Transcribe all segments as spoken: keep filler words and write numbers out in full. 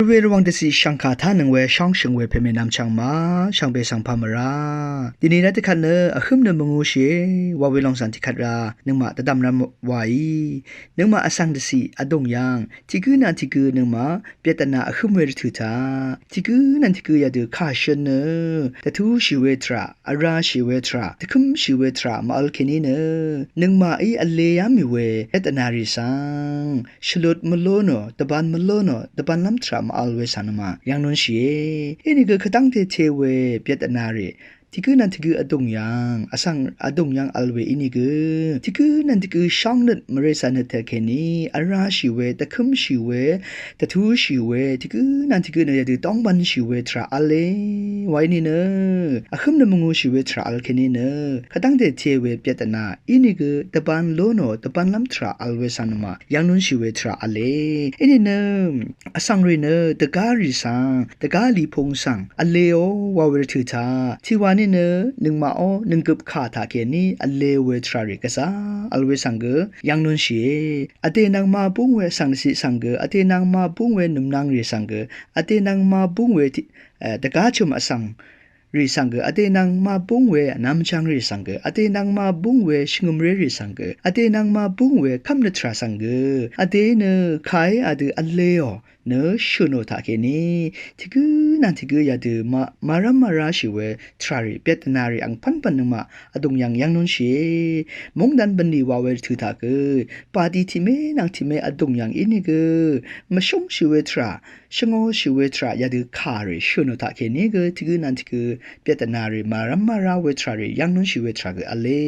Rvwè rvwàng dvcì shv̀ngkà tánøng we shóngshø̀ng we pèmè nvmchv̀ng ma shvngbe svng pà mvrá. Dìnìnø tiqkvt nø vhǿm nø mvngūshìe wa we lòng svng tiqkvt rá nøngmaq dvdv̀m rvm waí. Nøngmaq vsv̀ng dvcì vdùng yv̀ng tiqgǿ nvng tiqgǿ nøngmaq byvtnà vhǿm we rvtø̀ taq tiqgǿ nvng tiqgǿ yadø kà shøn nø dvtúshì we tvrà, vrashì we tvrà, dvkǿmshì we tvrà mv-vl kèní nø nøngmaqí vle yá mì we byvtnà rì svng shvlut mvlú nò, dvbān mvlú nò, dvbānlv́m tvrà mv-vl we svng nøngmaq yv̀ng nunshìe. Inìgø kvdv́ngte te we byvtnà rì tiqgǿ nvng tiqgǿ vdùng yv̀ng, vsv̀ng vdùng yv̀ng vl we inìgø tiqgǿ nvng tiqgǿ shóngnøt mvrè cv̀nnøt taq kèní vrashì we, dvkǿmshì we, dvtúshì we, tiqgǿ nvng tiqgǿ nø yadø dóngbv̄nshì we tvrà v̄le wa í nìnø vhǿm nø mvngūshì we tvrà v̄l kèní nø kvdv́ngte te we byvtnà inìgø dvbān lú nò, dvbānlv́m tvrà v̄l we svng nøngmaq yv̀ng nunshì we tvrà v̄le. Í nìnø vsv̀ng rì nø dvgá rì svng, dvgá lìpūng svng vleò wa we rvtø̀ taq tiqwà nìnø nøngmaqó nønggøp kà taq kèní vleò we tvrà rì gvzà vl we svng gø yv̀ng nunshìe. Vdè nvng màbúng we vsv̀ng dvcì svng gø, vdè nvng màbúng we nùmnvng rì svng gø, vdè nvng màbúng we tiq, e, dvgá chø̀m vsv̀ng rì svng gø, vdè nvng màbúng we vnvmchvng rì svng gø, vdè nvng màbúng we shvngø̀mré rì svng gø, vdè nvng màbúng we kv́mnøt tvrà svng gø, vdè nø kàí adø vleò nø shø̀nò taq kèní tiqgǿ nvng tiqgǿ yadø ma, màrv́m màráshì we tvrà rì byvtnà rì angpv́npv̀n nøngmaq vdùng yv̀ng yv̀ng nunshìe. Mungdan bv̀nlì wa we rvtø̀ taq gø pàdi tiqmé nvng tiqmé vdùng yv̀ng inìgø mvshúngshì we tvrà, shvngōshì we tvrà yadø kà rì shø̀nò taq kèní gø tiqgǿ nvng tiqgǿ byvtnà rì màrv́m màrá we tvrà rì yv̀ng nunshì we tvrà gø v̄le.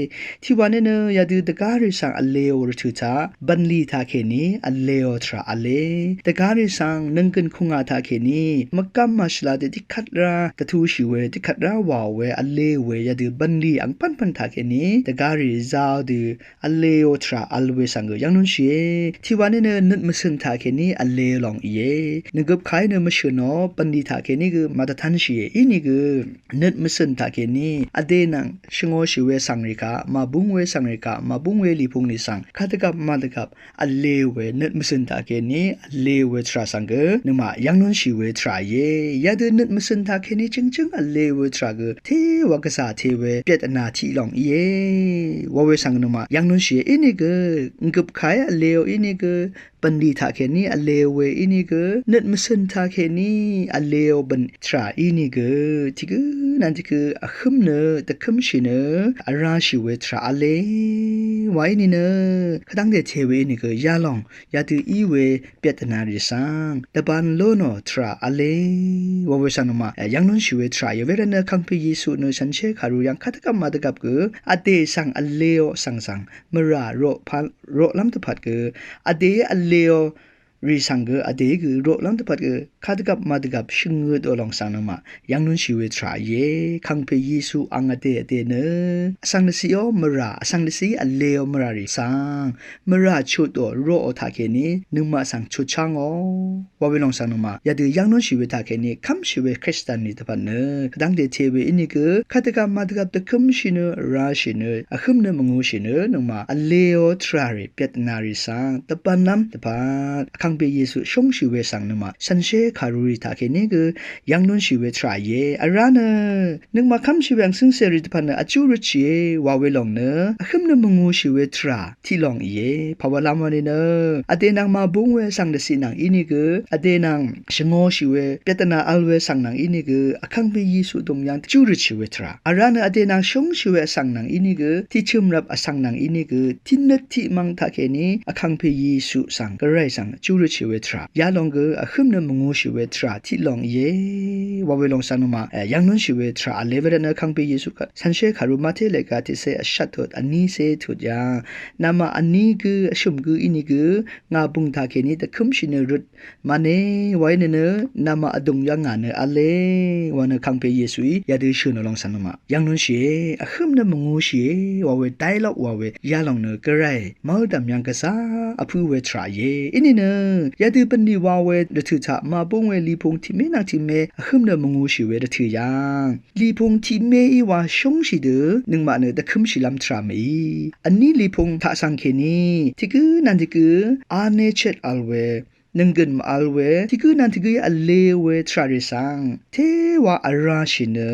Tiqwà nìnø yadø dvgá rì svng vleò rvtø̀ taq bv̀nlì taq kèní vleò tvrà v̄le. Dvgá rì svng nønggø̀n kùngà taq kèní mvgvm màshvla dø tiqkvt rá dvtúshì we, tiqkvt rá wàò we, vleò we yadø bv̀nlì angpv́npv̀n taq kèní dvgá rì zāò dø vleò tvrà vl we svng gø yv̀ng nunshìe. Tiqwà nìnø nøt mvcø̀n taq kèní vleò lòng ìe. Nønggøp kàí nø mvshø̀nò bv̀nlì taq kèní gø màdvtv̄nshìe. Inìgø nøt mvcø̀n taq kèní vdè nvng shvngōshì we svng rì kaq, màbúng we svng rì kaq, màbúng we lìpūng rì svng kadvgvp màdvgvp vleò we nøt mvcø̀n taq kèní vleò we tvrà svng gø nøngmaq yv̀ng nunshì we tvrà ìe. Yadø nøt mvcø̀n taq kèní jø̀ngjǿng vleò we tvrà gø téwa gvzà te we byvtnà tiq lòng ìe wa we svng nøngmaq yv̀ng nunshìe. Inìgø nønggøp kàí vleò inìgø bv̀nlì taq kèní vleò we inìgø nøt mvcø̀n taq kèní vleò bv̀n tvrà inìgø tiqgǿ nvng tiqgǿ vhǿm nø dvkǿmshì nø vrashì we tvrà v̄le wa í nìnø kvdv́ngte te we inìgø yalòng yadø í we byvtnà rì svng dvbān lú nò tvrà v̄le wa we svng nøngmaq yv̀ng nunshì we tvrà ìe. Wervtnø Vkàngpè Yesu nø shànshér kàru yv̀ng kadvgvp màdvgvp gø vdè svng vleò svng svng mvrà roq pal roqlv́m dvpvt gø vdèí vleò rì svng gø vdèí gø roqlv́m dvpvt gø kadvgvp màdvgvp shø̀ngø dø lòng svng nøngmaq yv̀ng nunshì we tvrà ìe. Vkàngpè Yesu ang vdè vdè nø vsv̀ng dvcìó mvrà, vsv̀ng dvcìí vleò mvrà rì svng mvrà chutò roqò taq kèní nøngmaq svng chutchá ngò wa we lòng svng nøngmaq yadø yv̀ng nunshì we taq kèní kv́mshì we Kristian rì dvpvt nø kvdv́ngte te we inìgø kadvgvp màdvgvp dvkǿmshì nø vrashì nø vhǿm nø mvngūshì nø nøngmaq vleò tvrà rì byvtnà rì svng dvbānlv́m dvpvt Vkàngpè Yesu shúngshì we svng nøngmaq shànshér kàru rì taq kèní gø yv̀ng nunshì we tvrà ìe. Vrá nø nøngmaq kv́mshì we angcǿngcè rì dvpvt nø vjú røtshìe wa we lòng nø vhǿm nø mvngūshì we tvrà tiq lòng ìe. Pàwalv́m wa nìnø vdè nvng màbúng we vsv̀ng dvcì nvng inìgø, vdè nvng shvngōshì we byvtnà vl we svng nvng inìgø Vkàngpè Yesu dùngyvng vjú røtshì we tvrà. Vrá nø vdè nvng shúngshì we vsv̀ng nvng inìgø, tiqchø̀m rvp vsv̀ng nvng inìgø tiqnøt tiqmvng taq kèní Vkàngpè Yesu svng gvray svng vjú røtshì we tvrà yalòng gø vhǿm nø mvngūshì we tvrà tiq lòng ìe wa we lòng svng nøngmaq yv̀ng nunshì we tvrà v̄le. Wervtnø Vkàngpè Yesu shànshér kàru Mate lèga tiqcé vshvt tut vnícé tut yv̀ng namaq vní gø vshø̀m gø inìgø ngà bø̀ng taq kèní dvkǿmshì nø røt màne wa í nìnø namaq vdùng yv́ng ngà nø v̄le wa nø Vkàngpè Yesuí yadø shø̀nò lòng svng nøngmaq yv̀ng nunshìe, vhǿm nø mvngūshìe wa we dialogue wa we yalòng nø gvray mv́ldv̀m yv́ng gvzà vpǿ we tvrà ìe. Inìnø yadø bv̀nlì wa we rvtø̀ taq màbúng we lìpūng tiqmé nvng tiqmé vhǿm nø mvngūshì we rvtø̀ yv́ng lìpūng tiqméí wa shúngshì dø nøngmaq nø dvkǿmshìlv́m tvrà mèí. Vní lìpūng taq svng kèní tiqgǿ nvng tiqgǿ vnē chet vl we nønggøn mv-vl we, tiq gø nvng tiq gø vle we tvrà rì svng téwa vrashì nø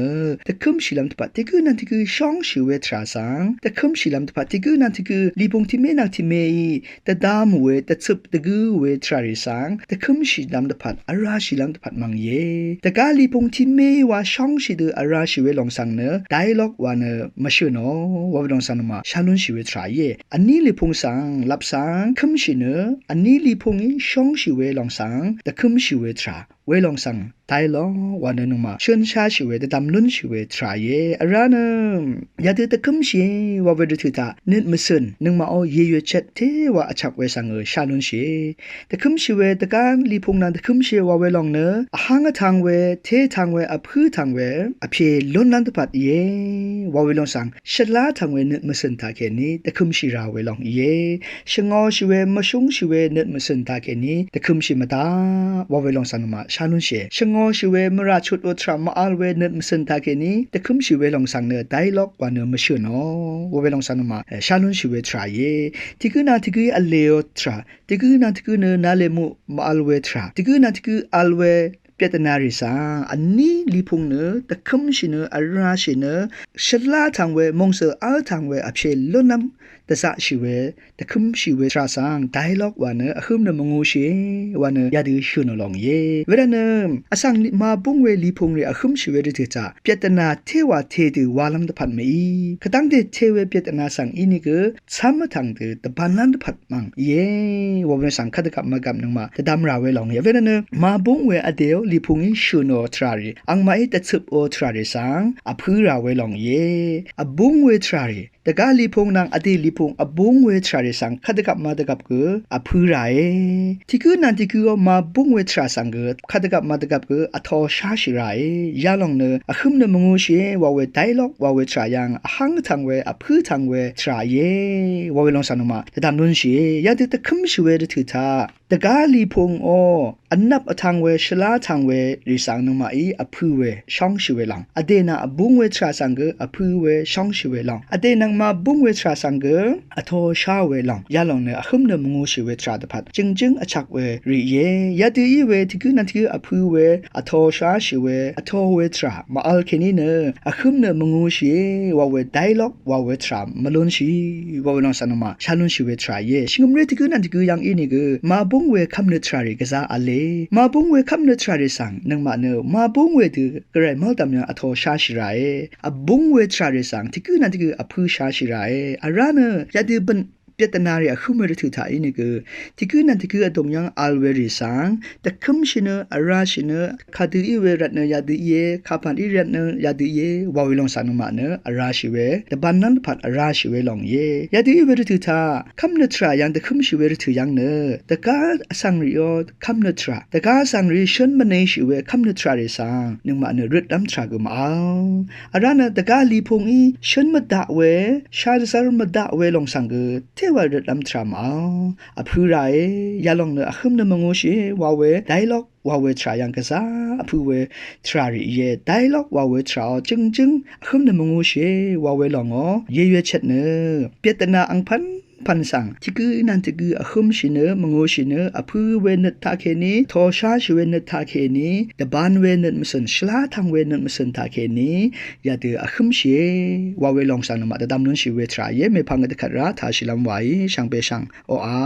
dvkø̄mshìlv́m dvpvt, tiq gø nvng tiq gø shóngshì we tvrà svng dvkø̄mshìlv́m dvpvt, tiq gø nvng tiq gø lìpung tiq mé nvng tiq mé í dvdvm we, dvcøp dvgǿ we tvrà rì svng dvkø̄mshìlv́m dvpvt, vrashìlv́m dvpvt mv̀ng íe. Dvgá lìpung tiq mé wa shóngshì dø vrashì we lòng svng nø dialogue wa nø mvshø̀nò wa we lòng svng nø mà shá lúnshì we tvrà íe. Vní lìpung svng lap svng kø̄mshì nø vní lìpung í shóngshì we lòng svng dvkø̄mshì we tvrà we lòng svng dialogue wa nø nøngmaq shø̀n sháshì we, dvdvm lúnshì we tvrà íe. Vrá nø yadø dvkø̄mshìe wa we rvtø̀ taq nøt mvsø̀n, nøngmaqò yeyø chet téwa vchvk we svng ø shá lúnshìe. Dvkø̄mshì we dvgá lìpung nvng dvkø̄mshìe wa we lòng nø vháng vtvng we, té vtvng we, vpǿ vtvng we vpè lúnlv́m dvpvt íe wa we lòng svng shvlá vtvng we nøt mvsø̀n taqkèní dvkø̄mshì rà we lòng íe. Shvngōshì we, mvshúngshì we nøt mvsø̀n taqkèní dvkø̄mshì mvdaq wa we lòng svng nø mà shá lúnshìe. Shvngōshì we, mvrà chutò tvrà mv-vl we nøt mvsø̀n taqkèní dvkø̄mshì we lòng svng nø dialogue wa nø mvshø̀nò wa we lòng svng nø mà shá lúnshì we tvrà íe. Tiq gø nvng tiq gø vleò tvrà, tiq gø nvng tiq gø nø nalè muq mv-vl we tvrà, tiq gø nvng tiq gø vl we pyvtnarì svng vní lìpung nø dvkø̄mshì nø vrashì nø shvlá vtvng we, mòngsø̀ v́l vtvng we vpè lúnlv́m dvzaqshì we, dvkø̄mshì we tvrà svng dialogue wa nø vhǿm nø mvngūshìe wa nø yadø shø̀nò lòng íe. Wervtnø vsvng màbúng we lìpung rì vhǿmshì we rvtø̀ taq pyvtna téwa tedø walv́m dvpvt mv-í. Kvdv́ngte te we pyvtna svng ínìgø cv́m vtvng dø dvbānlv́m dvpvt mv̀ng íe wa we svng kvt dvgvp mvgvp nøngmaq dvdvm rà we lòng íe. Wervtnø màbúng we vdèó lìpung í shø̀nò tvrà rì, angmaqí dvcøpò tvrà rì svng vpǿ rà we lòng íe. Vbúng we tvrà rì, dvgá lìpung nvng vdè lìpung vbúng we tvrà rì svng kvt dvgvp mvdvgvp gø vpǿ ràe. Tiq gø nvng tiq gøò màbúng we tvrà svng gø kvt dvgvp mvdvgvp gø vtō sháshì ràe. Yalòng nø vhǿm nø mvngūshìe wa we dialogue wa we tvrà yv̀ng vháng vtvng we vpǿ vtvng we tvrà íe wa we lòng svng nø mà dvdvm lúnshìe. Yadø dvkø̄mshì we rvtø̀ taq dvgá lìpungò vnvp vtvng we, shvlá vtvng we rì svng nøngmaqí vpǿ we shóngshì we lòng, vdè nvng vbúng we tvrà svng gø vpǿ we shóngshì we lòng, vdè nvng màbúng we tvrà svng gø vtō shá we lòng, yalòng nø vhǿm nø mvngūshì we tvrà dvpvt jø̀ngjǿng vchvk we rì íe. Yadø í we tiq gø nvng tiq gø vpǿ we, vtō sháshì we, vtō we tvrà mv-vl kèní nø vhǿm nø mvngūshìe wa we dialogue wa we tvrà mvlúnshì wa we lòng svng nø mà shá lúnshì we tvrà íe. Shvngø̀mré tiq gø nvng tiq gø yv̀ng ínìgø màbúng we kv́mnøt tvrà rì gvzá v̄le. Màbúng we kv́mnøt tvrà rì svng nøngmaq nø màbúng we dø gvray mv́ldv̀m yv̀ng vtō sháshì ràe. Vbúng we tvrà rì svng tiq gø nvng tiq gø vpǿ sháshì ràe. Vrá nø yadø bø̀n pyvtnarì vhǿm we rvtø̀ taq ínìgø tiq gǿ nvng tiq gǿ vdùng yv́ng vl we rì svng dvkǿmshì nø vrashì nø, kadø í we rvt nø yadø íe, kapv̀n í rvt nø yadø íe wa we lòng svng nøngmaq nø vrashì we, dvbānlv́m dvpvt vrashì we lòng íe. Yadø í we rvtø̀ taq kv́mnøt tvrà yv̀ng dvkǿmshì we rvtø̀ yv́ng nø dvgá vsvng rìò kv́mnøt tvrà, dvgá vsvng rì shǿn mvneshì we kv́mnøt tvrà rì svng nøngmaq nø røtlv́m tvrà gø mv-vl. Vrá nø dvgá lìpung í shǿn mvdaq we, shadvzv́r mvdaq we lòng svng gø téwa røtlv́m tvrà mv-vl. Vpǿ ràe, yalòng nø vhǿm nø mvngūshìe wa we dialogue wa we tvrà yv̀ng gvzá vpǿ we tvrà rì íe. Dialogue wa we tvràò jø̀ngjǿng vhǿm nø mvngūshìe wa we lòngò yeyø chet nø pyvtna angpv̀n pv̀n svng tiq gǿ nvng tiq gǿ vhǿmshì nø mvngūshì nø vpǿ we nøt taqkèní, vtō sháshì we nøt taqkèní, dvbān we nøt mvsø̀n, shvlá tvng we nøt mvsø̀n taqkèní yadø vhǿmshìe wa we lòng svng nøngmaq dvdvm lúnshì we tvrà íe. Mèpvng dvkvt rá taqshìlv́m wàí shvngbe shvng oqà.